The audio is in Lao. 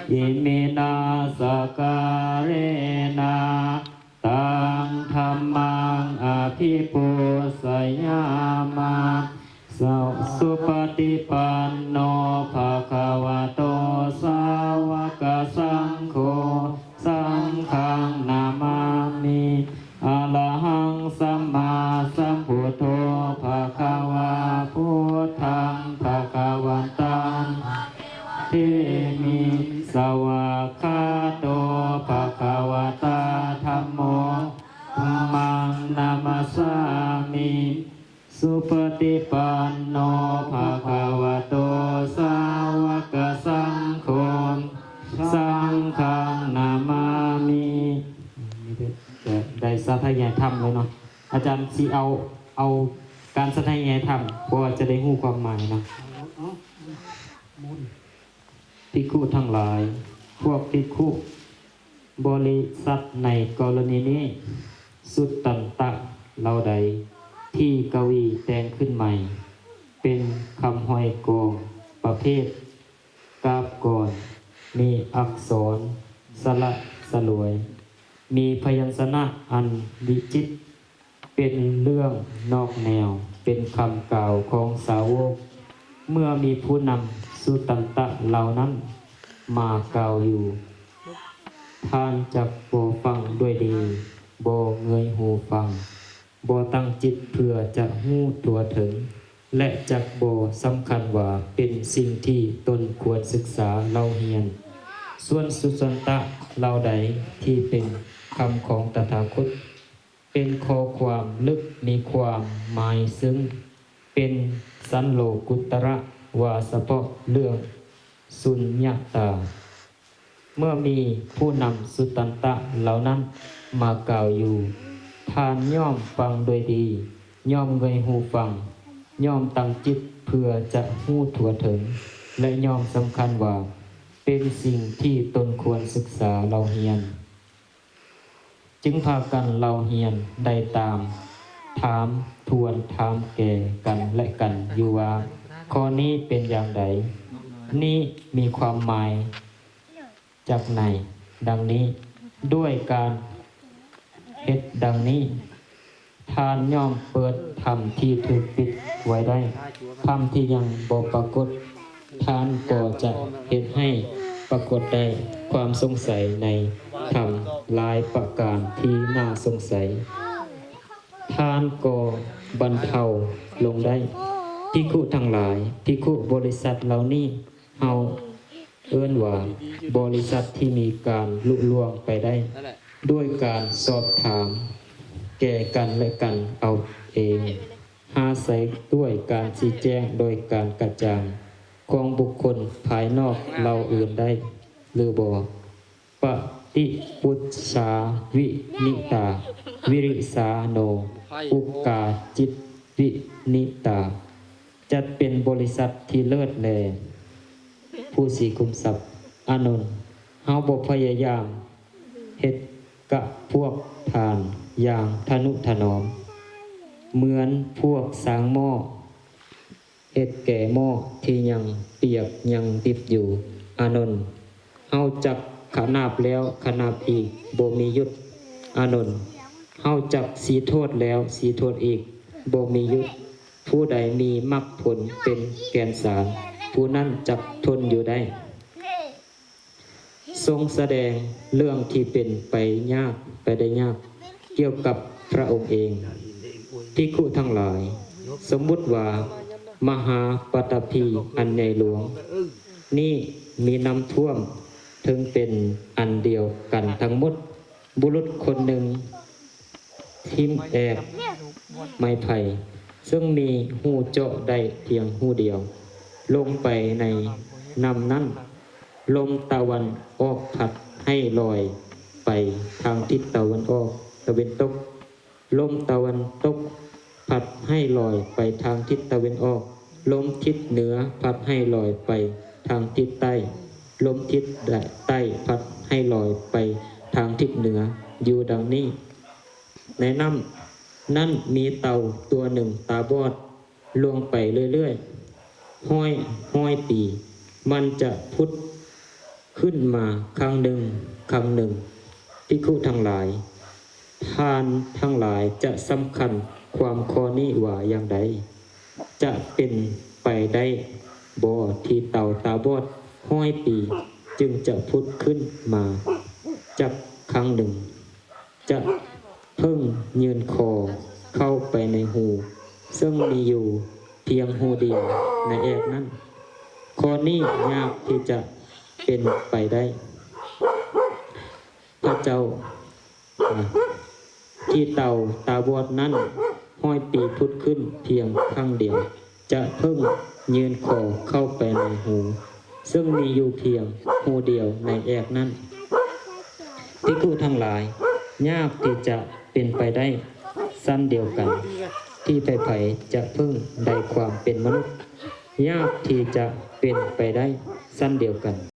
Iminā sakkārena taṃ dhammaṃ abhipūjayāma. Su- Supaṭipanno bhagavato sāvakasaṅgho, saṅghaṃ namāmi. Arahaṃ sammāsambuddho bhagavā, buddhaṃ bhagavantaṃ abhivādemi. Svākkhāto bhagavatā dhammo, dhammaṃ namassāmi. Supaṭipanno bhagavato sāvakasaṅgho, saṅghaṃ namāmi. ນີ້ຈະໄດ້ສາທະຍາຍທຳເລີຍເນາະ. ອາຈານຊິເອົາ ເອົາການສາທະຍາຍທຳ ເພາະວ່າຈະໄດ້ຮູ້ຄວາມໝາຍເນາະ. ພິກຂຸທັງຫຼາຍ, ພວກພິກຂຸບໍລິສັດໃນກໍລະນີນີ້ ສຸດຕັນຕະເຫຼົ່າໃດທີ່ກະວີແຕ່ງຂຶ້ນໃໝ່ ເປັນຄຳຮ້ອຍກອງປະເພດກາບກອນ, ມີອັກສອນສະຫຼະສະຫຼວຍ, ມີພະຍັນຊະນະອັນວິຈິດ, ເປັນເລື່ອງນອກແນວ, ເປັນຄຳກ່າວຂອງສາວົກ. ເມື່ອມີຜູ້ນຳສຸຕັນຕະເຫຼົ່ານັ້ນມາກ່າວຢູ່, ທ່ານຈັກບໍ່ຟັງດ້ວຍດີ, ບໍ່ເງີຍຫູຟັງ, ບໍ່ຕັ້ງຈິດເພື່ອຈະຮູ້ທົ່ວເຖິງ ແລະ ຈັກບໍ່ສຳຄັນວ່າເປັນສິ່ງທີ່ຕົນຄວນສຶກສາເລົ່າຮຽນ. ສ່ວນສຸຕັນຕະເຫຼົ່າໃດທີ່ເປັນຄຳຂອງຕະຖາຄົດ, ເປັນຂໍ້ຄວາມເລິກມີຄວາມໝາຍເຊິ່ງ, ເປັນສັນໂລກຸດຕະລະ ວ່າສະເພາະເລື່ອງສຸນຍະຕາ. ເມື່ອມີຜູ້ນຳສຸຕັນຕະເຫຼົ່ານັ້ນມາກ່າວຢູ່, ທ່ານຍ່ອມຟັງດ້ວຍດີ, ຍ່ອມເງີຍຫູຟັງ, ຍ່ອມຕັ້ງຈິດເພື່ອຈະຮູ້ທົ່ວເຖິງ ແລະ ຍ່ອມສຳຄັນວ່າເປັນສິ່ງທີ່ຕົນຄວນສຶກສາເລົ່າຮຽນ. ຈຶ່ງພາກັນເລົ່າຮຽນໄດ້ຕາມ, ຖາມທວນຖາມແກ່ກັນແລະກັນຢູ່ວ່າ ຂໍ້ນີ້ເປັນຢ່າງໃດ? ນີ້ມີຄວາມໝາຍຈາກໃນດັ່ງນີ້. ດ້ວຍການເຮັດດັ່ງນີ້, ທ່ານຍ່ອມເປີດທຳທີ່ຖືກປິດໄວ້ໄດ້, ທຳທີ່ຍັງບໍ່ປາກົດ, ທ່ານກໍຈະເຮັດໃຫ້ປາກົດໄດ້ຄວາມສົງໄສໃນທຳຫຼາຍປະການທີ່ໜ້າສົງໄສ, ທ່ານກໍບັນເທົາລົງໄດ້. ພິກຂຸທັງຫຼາຍ, ພິກຂຸບໍລິສັດເຫຼົ່ານີ້ ເຮົາເອີ້ນວ່າບໍລິສັດທີ່ມີການລຸລ່ວງໄປໄດ້ ດ້ວຍການສອບຖາມແກ່ກັນແລະກັນເອົາເອງ, ຫາໃຊ້ດ້ວຍການຊີ້ແຈງໂດຍການກະຈ່າງຂອງບຸກຄົນພາຍນອກເຫຼົ່າອື່ນໄດ້ຫຼືບໍ່? ປະຕິປຸດສາວິນິຕາ ວິລິສາໂນ ອຸກກາຈິດວິນິຕາ ຈັດເປັນບໍລິສັດທີ່ເລີດແລ ຜູ້ສີຄຸມຊັບ. ອານົນ, ເຮົາບໍ່ພະຍາຍາມເຮັດກະພວກທ່ານຢ່າງທະນຸຖະໜອມ ເໝືອນພວກຊ່າງໝໍ້ ເຮັດແກ່ໝໍ້ທີ່ຍັງປຽກຍັງດິບຢູ່. ອານົນ, ເຮົາຈັກຂະໜາບແລ້ວຂະໜາບອີກບໍ່ມີຢຸດ. ອານົນ, ເຮົາຈັກສີໂທດແລ້ວສີໂທດອີກບໍ່ມີຢຸດ. ຜູ້ໃດມີມັກຜົນເປັນແກ່ນສານ, ຜູ້ນັ້ນຈັກທົນຢູ່ໄດ້. ຊົງສະແດງເລື່ອງທີ່ເປັນໄປຍາກ, ໄປໄດ້ຍາກ ກ່ຽວກັບພະອົງເອງ. ພິກຂຸທັງຫຼາຍ, ສົມມຸດວ່າມະຫາປະຕະພີອັນໃຫຍ່ຫຼວງນີ້ມີນ້ຳຖ້ວມ, ເຖິງເປັນອັນດຽວກັນທັງໝົດ, ບຸລຸດຄົນໜຶ່ງ ຖິ້ມແອກໄມ້ໄຜ່ ເຊິ່ງມີຮູເຈາະໄດ້ພຽງຮູດຽວ ລົງໄປໃນນ້ຳນັ້ນ. ລົມຕາວັນອອກພັດໃຫ້ລອຍໄປທາງທິດຕາວັນອອກ, ຕາເວັນຕົກ. ລົມຕາວັນຕົກພັດໃຫ້ລອຍໄປທາງທິດຕາເວັນອອກ, ລົມທິດເໜືອພັດໃຫ້ລອຍໄປທາງທິດໃຕ້, ລົມທິດໃຕ້ພັດໃຫ້ລອຍໄປທາງທິດເໜືອ ຢູ່ດັ່ງນີ້. ໃນນ້ຳນັ້ນມີເຕົ່າຕົວໜຶ່ງຕາບອດ ລ່ວງໄປເລື້ອຍໆ ຮ້ອຍຮ້ອຍປີ ມັນຈະຜຸດ ຂຶ້ນມາຄັ້ງໜຶ່ງ, ຄັ້ງໜຶ່ງ. ພິກຂຸທັງຫຼາຍ, ທ່ານທັງຫຼາຍຈະສຳຄັນຄວາມຂໍ້ນີ້ວ່າຢ່າງໃດ? ຈະເປັນໄປໄດ້ບໍ່ທີ່ເຕົາຕາບອດຮ້ອຍປີຈຶ່ງຈະຜຸດຂຶ້ນມາຈັກຄັ້ງໜຶ່ງ? ຈະເພິ່ງຍື່ນຄໍເຂົ້າໄປໃນຮູເຊິ່ງມີຢູ່ພຽງຮູດຽວໃນແອກນັ້ນ? ຂໍ້ນີ້ຍາກທີ່ຈະເປັນໄປໄດ້. ພະເຈົ້າ ທີ່ເຕົາຕາບອດນັ້ນຮ້ອຍປີຜຸດຂຶ້ນພຽງຄັ້ງດຽວ, ຈະເພິ່ງຍື່ນຄໍເຂົ້າໄປໃນຮູເຊິ່ງມີຢູ່ພຽງຮູດຽວໃນແອກນັ້ນ? ພິກຂຸທັງຫຼາຍ, ຍາກທີ່ຈະເປັນໄປໄດ້ຊັ້ນດຽວກັນ ທີ່ໃຜໆຈະເພິ່ງໄດ້ຄວາມເປັນມະນຸດ, ຍາກທີ່ຈະເປັນໄປໄດ້ຊັ້ນດຽວກັນ.